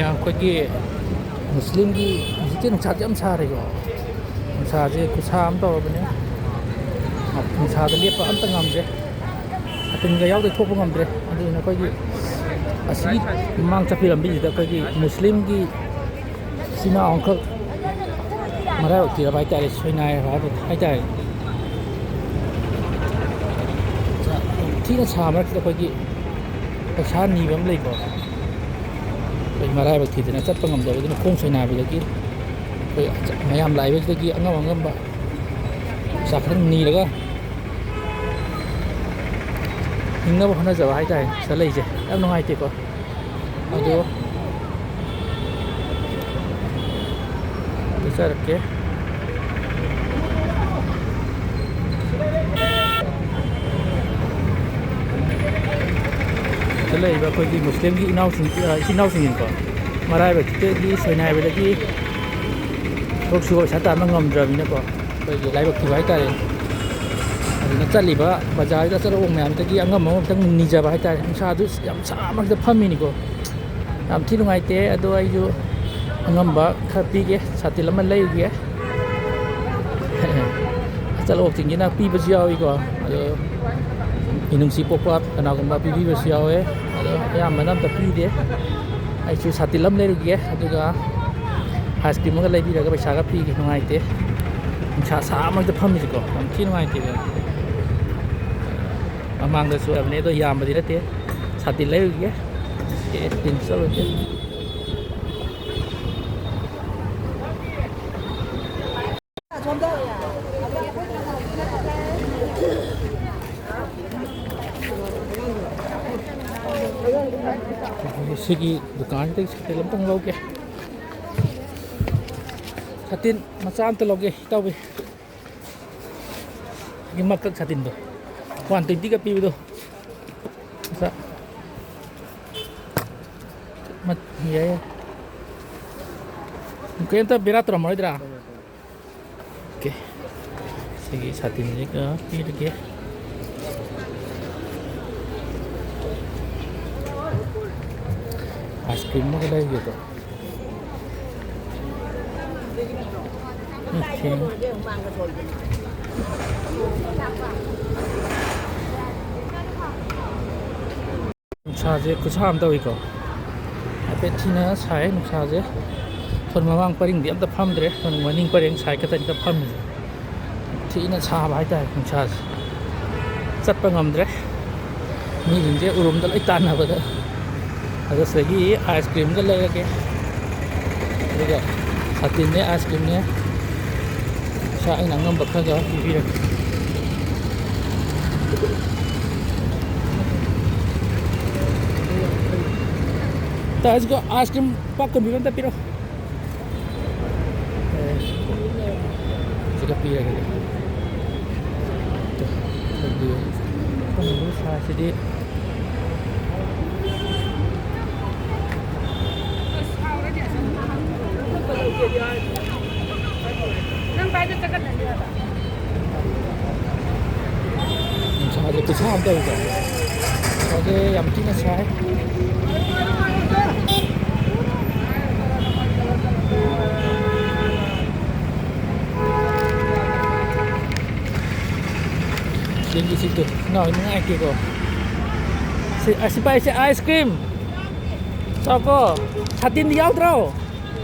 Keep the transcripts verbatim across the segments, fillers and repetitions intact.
ꯑꯩꯈꯣꯏꯒꯤ ꯃꯨꯁꯂꯤꯝꯒꯤ ꯍꯧꯖꯤꯛꯇꯤ ꯅꯨꯡꯁꯥꯁꯦ ꯌꯥꯝ ꯁꯥꯔꯦꯀꯣ, ꯅꯨꯡꯁꯥꯁꯦ ꯈꯨꯠꯁꯥ ꯑꯃ ꯇꯧꯔꯕꯅꯦ꯫ ꯅꯨꯡꯁꯥꯗ ꯂꯦꯞꯄ ꯑꯝꯇ ꯉꯝꯗ꯭ꯔꯦ꯫ ꯁꯥꯇꯤꯟꯒ ꯌꯥꯎꯗ ꯊꯣꯛꯄ ꯉꯝꯗ꯭ꯔꯦ꯫ ꯑꯗꯨꯗꯨꯅ ꯑꯩꯈꯣꯏꯒꯤ ꯑꯁꯤꯒꯤ ꯃꯃꯥꯡ ꯆꯠꯄꯒꯤ ꯂꯝꯕꯤꯁꯤꯗ ꯑꯩꯈꯣꯏꯒꯤ ꯃꯨꯁꯂꯤꯝꯒꯤ ꯏꯆꯤꯟ ꯏꯅꯥꯎ ꯑꯃꯈꯛ ꯃꯔꯥꯏꯕꯛ ꯊꯤꯔꯕ ꯍꯥꯏꯇꯥꯔꯦ, ꯁꯣꯏꯅꯥꯏꯔꯕ ꯍꯥꯏꯕ ꯍꯥꯏꯇꯥꯔꯦ꯫ ꯌꯥꯝ ꯊꯤꯅ ꯁꯥ ꯃꯔꯛꯁꯤꯗ ꯑꯩꯈꯣꯏꯒꯤ ꯄꯩꯁꯥ ꯅꯤꯕ ꯑꯃ ꯂꯩꯀꯣ꯫ ꯑꯩꯈꯣꯏ ꯃꯔꯥꯏꯕꯛ ꯊꯤꯗꯅ ꯆꯠꯄ ꯉꯝꯗꯕꯗꯨꯅ ꯈꯣꯡ ꯁꯣꯏꯅꯥꯏꯕꯗꯒꯤ ꯑꯩꯈꯣꯏ ꯃꯌꯥꯝ ꯂꯥꯛꯏꯕꯁꯤꯗꯒꯤ ꯑꯉꯝ ꯑꯉꯝꯕ ꯄꯩꯁꯥ ꯈꯔ ꯅꯤꯔꯒ ꯍꯤꯡꯅꯕ ꯍꯣꯠꯅꯖꯕ ꯍꯥꯏꯇꯥꯔꯦ ꯁꯤꯗ ꯂꯩꯁꯦ꯫ ꯌꯥꯝ ꯅꯨꯡꯉꯥꯏꯇꯦꯀꯣ꯫ ꯑꯗꯣ ꯆꯠꯆꯔꯛꯀꯦ꯫ ꯁꯤꯗ ꯂꯩꯔꯤꯕ ꯑꯩꯈꯣꯏꯒꯤ ꯃꯨꯁꯂꯤꯝꯒꯤ ꯏꯅꯥꯎꯁꯤꯡ, ꯑ, ꯏꯆꯤꯟ ꯏꯅꯥꯎꯁꯤꯡꯁꯤꯀꯣ, ꯃꯔꯥꯏꯕꯛꯇꯒꯤ ꯁꯣꯏꯅꯥꯏꯕꯗꯒꯤ ꯊꯕꯛ ꯁꯨꯕ ꯄꯩꯁꯥ ꯇꯥꯟꯕ ꯉꯝꯗ꯭ꯔꯕꯅꯤꯅꯀꯣ, ꯑꯩꯈꯣꯏꯒꯤ ꯂꯥꯏꯕꯛ ꯊꯤꯕ ꯍꯥꯏꯇꯥꯔꯦ꯫ ꯑꯗꯨꯅ ꯆꯠꯂꯤꯕ ꯕꯖꯥꯔꯗ ꯑꯆꯠ ꯑꯋꯣꯡ ꯃꯌꯥꯝꯗꯒꯤ ꯑꯉꯝꯕ ꯑꯃꯇꯪ ꯅꯤꯖꯕ ꯍꯥꯏꯇꯥꯔꯦ꯫ ꯅꯨꯡꯁꯥꯗꯨ ꯌꯥꯝ ꯁꯥꯃꯟꯗ ꯐꯝꯃꯤꯅꯤꯀꯣ꯫ ꯌꯥꯝ ꯊꯤ ꯅꯨꯡꯉꯥꯏꯇꯦ꯫ ꯑꯗꯣ ꯑꯩꯁꯨ ꯑꯉꯝꯕ ꯈꯔ ꯄꯤꯒꯦ, ꯁꯥꯇꯤꯟ ꯑꯃ ꯂꯩꯔꯨꯒꯦ꯫ ꯑꯆꯠ ꯑꯋꯣꯛꯁꯤꯡꯁꯤꯅ ꯄꯤꯕꯁꯨ ꯌꯥꯎꯏꯀꯣ꯫ ꯑꯗꯣ ꯃꯤꯅꯨꯡꯁꯤ ꯄꯣꯛꯄ ꯀꯅꯥꯒꯨꯝꯕ ꯄꯤꯕꯤꯕꯁꯨ ꯌꯥꯎꯋꯦ꯫ ꯑꯗꯣ ꯑꯌꯥꯝꯕꯅ ꯑꯝꯇ ꯄꯤꯗꯦ꯫ ꯑꯩꯁꯨ ꯁꯥꯇꯤꯟ ꯑꯃ ꯂꯩꯔꯨꯒꯦ, ꯑꯗꯨꯒ ꯑꯥꯏꯁ ꯀ꯭ꯔꯤꯝ ꯑꯃꯒ ꯂꯩꯕꯤꯔꯒ ꯄꯩꯁꯥꯒ ꯄꯤꯒꯦ꯫ ꯅꯨꯡꯉꯥꯏꯇꯦ, ꯅꯨꯡꯁꯥ ꯁꯥꯕ ꯃꯔꯛꯇ ꯐꯝꯃꯤꯁꯤꯀꯣ, ꯌꯥꯝ ꯊꯤ ꯅꯨꯡꯉꯥꯏꯇꯦ꯫ ꯃꯃꯥꯡꯗꯁꯨ ꯍꯥꯏꯕꯅꯦ, ꯑꯗꯣ ꯌꯥꯝꯕꯗꯤ ꯅꯠꯇꯦ꯫ ꯁꯥꯇꯤꯟ ꯂꯩꯔꯨꯒꯦ꯫ ꯑꯦ, ꯇꯤꯟ ꯆꯠꯂꯣꯏꯒꯦ꯫ ꯁꯤꯒꯤ ꯗꯨꯀꯥꯟꯁꯤꯗꯒꯤ ꯁꯥꯇꯤꯟ ꯑꯝꯇꯪ ꯂꯧꯒꯦ꯫ ꯁꯥꯇꯤꯟ ꯃꯆꯥ ꯑꯝꯇ ꯂꯧꯒꯦ, ꯏꯇꯥꯎꯕꯤ꯫ ꯁꯤꯒꯤ ꯃꯀꯛ ꯁꯥꯇꯤꯟꯗꯣ, ꯋꯥꯟ ꯇ꯭ꯋꯦꯟꯇꯤꯒ ꯄꯤꯕꯗꯣ꯫ ꯃꯆꯥ꯫ ꯃ-, ꯌꯥꯏ, ꯌꯥꯏ꯫ ꯀꯩꯝꯇ ꯕꯦꯔꯥ ꯇꯧꯔꯝꯃꯔꯣꯏꯗ꯭ꯔꯥ? ꯑꯣꯀꯦ꯫ ꯁꯤꯒꯤ ꯁꯥꯇꯤꯟꯁꯤꯒ ꯄꯤꯔꯒꯦ꯫ ꯑꯥꯏꯁ ꯀ꯭ꯔꯤꯝ ꯑꯃꯒ ꯂꯩꯒꯦ ꯑꯗꯣ꯫ ꯃꯤ ꯊꯦꯡꯉꯦ꯫ ꯅꯨꯡꯁꯥꯁꯦ ꯈꯨꯠꯁꯥ ꯑꯃ ꯇꯧꯏꯀꯣ꯫ ꯍꯥꯏꯐꯦꯠ ꯊꯤꯅ ꯁꯥꯏ ꯅꯨꯡꯁꯥꯁꯦ꯫ ꯁꯣꯝ ꯃꯃꯥꯡ ꯄꯔꯤꯡꯗꯤ ꯑꯝꯇ ꯐꯝꯗ꯭ꯔꯦ꯫ ꯁꯣꯝ ꯃꯅꯤꯡ ꯄꯔꯦꯡ ꯁꯥꯏꯠ ꯈꯛꯇꯅꯤꯗ ꯐꯝꯃꯤꯁꯦ꯫ ꯊꯤꯅ ꯁꯥꯕ ꯍꯥꯏꯇꯥꯔꯦ ꯅꯨꯡꯁꯥꯁꯦ꯫ ꯆꯠꯄ ꯉꯝꯗ꯭ꯔꯦ꯫ ꯃꯤꯁꯤꯡꯁꯦ ꯎꯔꯨꯝꯗ ꯂꯣꯏ ꯇꯥꯟꯅꯕꯗ꯫ ꯑꯗꯣ ꯁꯤꯗꯒꯤ ꯑꯥꯏꯁ ꯀ꯭ꯔꯤꯝꯒ ꯂꯩꯔꯒꯦ꯫ ꯑꯗꯨꯒ ꯁꯥꯇꯤꯟꯅꯦ, ꯑꯥꯏꯁ ꯀ꯭ꯔꯤꯝꯅꯦ꯫ ꯄꯩꯁꯥ ꯑꯩꯅ ꯑꯉꯝꯕ ꯈꯔ ꯈꯔ ꯄꯤꯕꯤꯔꯒꯦ꯫ ꯇꯥ, ꯑꯥꯏꯁ ꯀ꯭ꯔꯤꯝ ꯂꯨꯄꯥ ꯀꯨꯟ ꯄꯤꯕ ꯑꯝꯇ ꯄꯤꯔꯛꯑꯣ꯫ ꯑꯦ, ꯁꯤꯒ ꯄꯤꯔꯒꯦ꯫ ꯑꯗꯨꯗꯤ ꯑꯩꯈꯣꯏꯅ ꯁꯥꯁꯤꯗꯤ ꯅꯪ ꯀꯥꯏꯗ ꯆꯠꯀꯗꯣꯏꯅꯣ? ꯅꯨꯡꯁꯥꯁꯦ ꯈꯨꯠꯁꯥ ꯑꯃ ꯇꯧꯋꯤꯀꯣ꯫ ꯅꯨꯡꯁꯥꯁꯦ ꯌꯥꯝ ꯊꯤꯅ ꯁꯥꯏ꯫ ꯌꯦꯡꯒꯦ ꯁꯤꯗꯣ꯫ ꯅꯥꯎ ꯅꯨꯡꯉꯥꯏꯇꯦꯀꯣ꯫ ꯁꯤ, ꯑꯁꯤ ꯄꯥꯏꯁꯦ ꯑꯥꯏꯁ ꯀ꯭ꯔꯤꯝ꯫ ꯆꯥꯎꯀꯣ꯫ ꯁꯥꯇꯤꯟꯗꯤ ꯌꯥꯎꯗ꯭ꯔꯣ?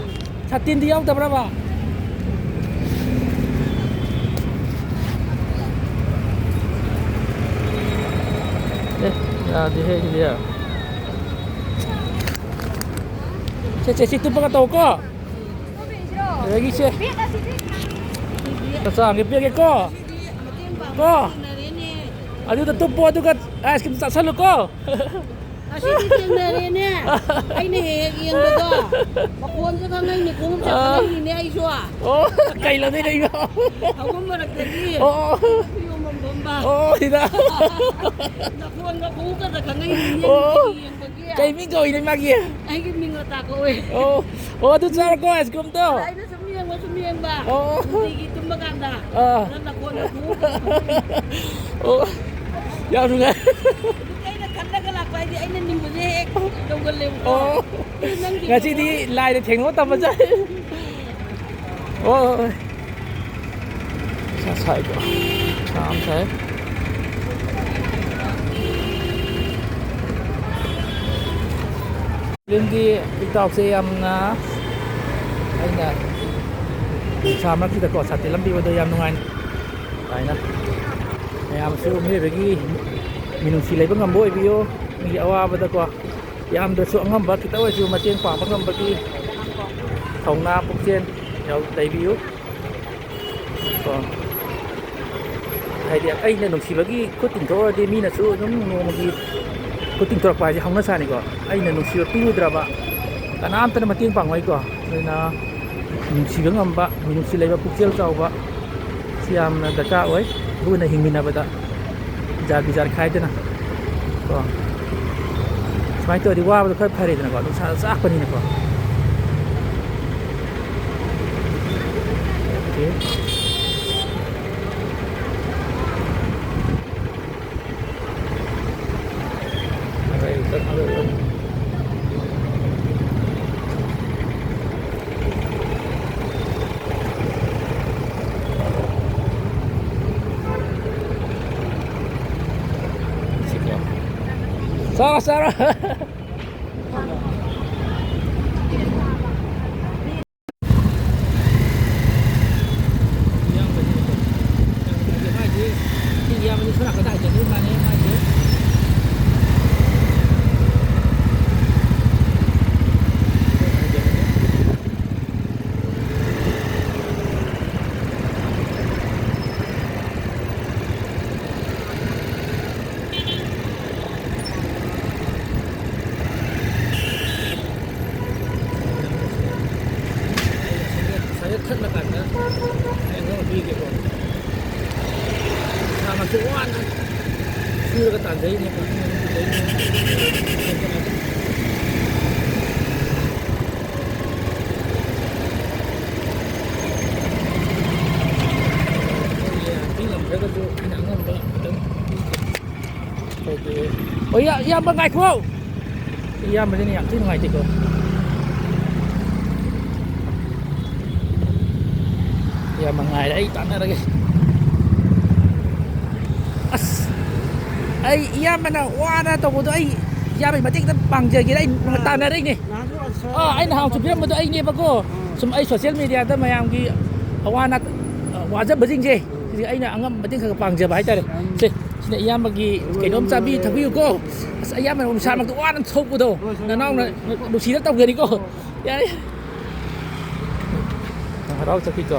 ꯁꯥꯇꯤꯟꯗꯤ ꯌꯥꯎꯗꯕ꯭ꯔꯕ? ꯑꯦ, ꯌꯥꯗꯦꯍꯦ ꯁꯤꯗꯤ꯫ ꯁꯦ, ꯁꯦ, ꯁꯤ ꯇꯨꯞꯄꯒ ꯇꯧꯀꯣ꯫ ꯑꯗꯒꯤ ꯁꯦ꯫ ꯆꯥꯛꯆꯥ ꯑꯃꯒꯤ ꯄꯤꯔꯒꯦꯀꯣ꯫ ꯀꯣ꯫ ꯑꯗꯨꯗ ꯇꯨꯞꯄꯣ, ꯑꯗꯨꯒ ꯑꯥꯏꯁ ꯀ꯭ꯔꯤꯝ ꯆꯥꯁꯜꯂꯨꯀꯣ꯫ ꯉꯁꯤꯗꯤ ꯊꯦꯡꯅꯔꯦꯅꯦ꯫ ꯑꯩꯅ ꯍꯦꯛ ꯍꯦꯛ ꯌꯦꯡꯕꯗꯣ꯫ ꯃꯈꯣꯟꯁꯨ ꯈꯪꯉꯛꯏꯅꯦ, ꯈꯣꯡꯎꯞꯁꯨ ꯑꯥ꯫ ꯈꯪꯉꯛꯏꯅꯦ ꯑꯩꯁꯨ꯫ ꯑꯣ, ꯀꯩ ꯂꯝꯗꯩꯅꯣ ꯑꯩꯕꯣ? ꯐꯝꯐꯝ ꯃꯔꯛꯇꯒꯤ ꯑꯣ꯫ ꯐꯤ ꯌꯣꯟꯐꯝ ꯐꯝꯕ꯫ ꯑꯣ, ꯁꯤꯗ꯫ ꯅꯈꯣꯟꯒ ꯈꯣꯡꯎꯞꯀꯗ ꯈꯪꯉꯛꯏꯅꯦ, ꯑꯣ꯫ ꯌꯦꯡꯕꯒꯤ꯫ ꯀꯩ ꯃꯤꯡ ꯀꯧꯏꯅꯣ ꯃꯥꯒꯤ? ꯑꯩꯒꯤ ꯃꯤꯡ ꯂꯇꯥ ꯀꯧꯋꯦ꯫ ꯑꯣ꯫ ꯑꯣ, ꯑꯗꯨ ꯆꯥꯔꯣꯀꯣ ꯑꯥꯏꯁ ꯀ꯭ꯔꯤꯝꯗꯣ꯫ ꯑꯩꯅ ꯁꯨꯝ ꯌꯦꯡꯕ, ꯁꯨꯝ ꯌꯦꯡꯕ꯫ ꯑꯣ꯫ ꯅꯨꯡꯇꯤꯒꯤ ꯇꯨꯝꯕ ꯀꯥꯟꯗ꯫ ꯑꯥ꯫ ꯑꯗ ꯅꯈꯣꯟꯒ ꯈꯣꯡꯎꯞꯀ ꯈꯪꯉꯛꯏꯅꯦ꯫ ꯑꯣ꯫ ꯌꯥꯝ ꯅꯨꯡꯉꯥꯏ꯫ ꯑꯗꯨꯗꯤ ꯑꯩꯅ ꯈꯜꯂꯒ ꯂꯥꯛꯄ ꯍꯥꯏꯗꯤ ꯑꯩꯅ ꯅꯤꯡꯕꯁꯦ ꯍꯦꯛ ꯇꯧꯒꯜꯂꯦꯕꯀꯣ꯫ ꯑꯣ꯫ ꯉꯁꯤꯗꯤ ꯂꯥꯏꯗ ꯊꯦꯡꯅꯕ ꯇꯝꯕ ꯆꯠꯂꯦ꯫ ꯍꯣꯏ, ꯍꯣꯏ, ꯍꯣꯏ꯫ ꯁꯥ ꯁꯥꯏꯀꯣ꯫ ꯁꯥ ꯑꯃ ꯁꯥꯏ꯫ ꯐꯤꯂꯝꯒꯤ ꯏꯇꯥꯎꯁꯦ ꯌꯥꯝꯅ, ꯑꯩꯅ ꯅꯨꯡꯁꯥ ꯃꯔꯛꯁꯤꯗꯀꯣ ꯁꯥꯇꯤꯟ ꯑꯃ ꯄꯤꯕꯗꯣ ꯌꯥꯝ ꯅꯨꯡꯉꯥꯏ꯫ ꯁꯨꯃꯥꯏꯅ ꯃꯌꯥꯝꯁꯨ ꯃꯤꯑꯣꯏꯕꯒꯤ ꯃꯤꯅꯨꯡꯁꯤ ꯂꯩꯕ ꯉꯝꯕ ꯑꯣꯏꯕꯤꯌꯨ꯫ ꯃꯤꯒꯤ ꯑꯋꯥꯕꯗꯀꯣ ꯌꯥꯝꯗ꯭ꯔꯁꯨ ꯑꯉꯝꯕ ꯈꯤꯇ ꯑꯣꯏꯔꯁꯨ ꯃꯇꯦꯡ ꯄꯥꯡꯕ ꯉꯝꯕꯒꯤ ꯊꯧꯅꯥ ꯄꯨꯛꯆꯦꯜ ꯌꯥꯎ-, ꯂꯩꯕꯤꯌꯨ꯫ ꯀꯣ꯫ ꯍꯥꯏꯗꯤ ꯑꯩꯅ ꯅꯨꯡꯁꯤꯕꯒꯤ ꯈꯨꯠ ꯇꯤꯡꯊꯣꯛꯑꯗꯤ ꯃꯤꯅꯁꯨ ꯑꯗꯨꯝ ꯅꯣꯡꯃꯒꯤ ꯈꯨꯠ ꯇꯤꯡꯊꯣꯔꯛꯄ ꯍꯥꯏꯁꯦ ꯍꯧꯅ ꯁꯥꯅꯤꯀꯣ꯫ ꯑꯩꯅ ꯅꯨꯡꯁꯤꯕ ꯄꯤꯔꯨꯗ꯭ꯔꯕ ꯀꯅꯥꯝꯇꯅ ꯃꯇꯦꯡ ꯄꯥꯡꯉꯣꯏꯀꯣ꯫ ꯑꯗꯨꯅ ꯅꯨꯡꯁꯤꯕ ꯉꯝꯕ, ꯃꯤꯅꯨꯡꯁꯤ ꯂꯩꯕ, ꯄꯨꯛꯆꯦꯜ ꯆꯥꯎꯕ, ꯁꯤ ꯌꯥꯝꯅ ꯗꯔꯀꯥꯔ ꯑꯣꯏ꯫ ꯂꯨꯅ ꯍꯤꯡꯃꯤꯟꯅꯕꯗ ꯕꯤꯖꯥꯔ ꯕꯤꯖꯥꯔ ꯈꯥꯏꯗꯅ ꯀꯣ꯫ ꯁꯨꯃꯥꯏꯅ ꯇꯧꯔꯗꯤ ꯋꯥꯕꯗꯣ ꯈꯔ ꯐꯔꯦꯗꯅꯀꯣ, ꯅꯨꯡꯁꯥ ꯆꯥꯛꯄꯅꯤꯅꯀꯣ꯫ ꯑꯣꯀꯦ꯫ ꯆꯥꯔꯣ, ꯆꯥꯔꯣ꯫ ꯏꯌꯥꯝꯕꯁꯤ ꯁꯣꯝ ꯅꯥꯀꯟꯗ ꯍꯥꯏꯖꯤꯟꯈꯤꯕ ꯃꯥꯜꯂꯦ ꯃꯥꯏꯁꯦ꯫ ꯁꯥꯏꯗ ꯊꯠꯂꯀꯥꯟꯗ ꯑꯩ ꯑꯃꯨꯛ ꯄꯤꯒꯦꯀꯣ꯫ ꯏꯁꯥꯃꯛꯁꯨ ꯋꯥꯅ ꯁꯨꯔꯒ ꯇꯥꯟꯖꯩꯅꯦꯕ꯫ ꯌꯥꯝ ꯄꯤ ꯉꯝꯗ꯭ꯔꯒꯁꯨ ꯑꯩꯅ ꯑꯉꯝꯕ ꯑꯗꯨꯝ ꯄꯤꯒꯦ꯫ ꯑꯩꯈꯣꯏꯒꯤ, ꯑꯣ, ꯏꯌꯥ-, ꯏꯌꯥꯝꯕ ꯉꯥꯏꯈꯣ꯫ ꯏꯌꯥꯝꯕꯁꯤꯅ ꯌꯥꯝ ꯊꯤ ꯅꯨꯡꯉꯥꯏꯇꯦꯀꯣ꯫ ꯏꯌꯥꯝꯕ ꯉꯥꯏꯔꯦ, ꯑꯩ ꯇꯥꯟꯅꯔꯒꯦ꯫ ꯑꯁ, ꯑꯩ ꯏꯌꯥꯝꯕꯅ ꯋꯥꯅ ꯇꯧꯕꯗꯣ ꯑꯩ ꯏꯌꯥꯝꯕꯒꯤ ꯃꯇꯦꯡ ꯈꯤꯇ ꯄꯥꯡꯖꯒꯦꯅ ꯑꯩ ꯇꯥꯟꯅꯔꯛꯏꯅꯦ꯫ ꯑꯥ, ꯑꯩ ꯅꯍꯥꯟꯁꯨ ꯄꯤꯔꯝꯕꯗꯣ ꯑꯩꯅꯦꯕꯀꯣ꯫ ꯁꯨꯝ ꯑꯩ ꯁꯣꯁꯤꯌꯦꯜ ꯃꯦꯗꯤꯌꯥꯗ ꯃꯌꯥꯝꯒꯤ ꯑꯋꯥ ꯑꯅꯥ, ꯋꯥꯖꯕꯁꯤꯡꯁꯦ, ꯁꯤꯁꯦ ꯑꯩꯅ ꯑꯉꯝꯕ ꯃꯇꯦꯡ ꯈꯔ ꯈꯔ ꯄꯥꯡꯖꯕ ꯍꯥꯏꯇꯥꯔꯦ꯫ ꯁꯦ, ꯁꯤꯅ ꯏꯌꯥꯝꯕꯒꯤ ꯀꯩꯅꯣꯝ ꯆꯥꯕꯤ ꯊꯛꯄꯤꯌꯨꯀꯣ꯫ ꯑꯁ, ꯑꯌꯥꯝꯕꯅ ꯅꯨꯡꯁꯥꯃꯛꯇ ꯋꯥꯅ ꯊꯣꯛꯄꯗꯣ ꯅꯅꯥꯎꯅ ꯅꯨꯡꯁꯤꯅ ꯇꯧꯖꯔꯤꯀꯣ꯫ ꯌꯥꯔꯦ꯫ ꯅꯪ ꯍꯔꯥꯎ ꯆꯠꯈꯤꯗꯣ꯫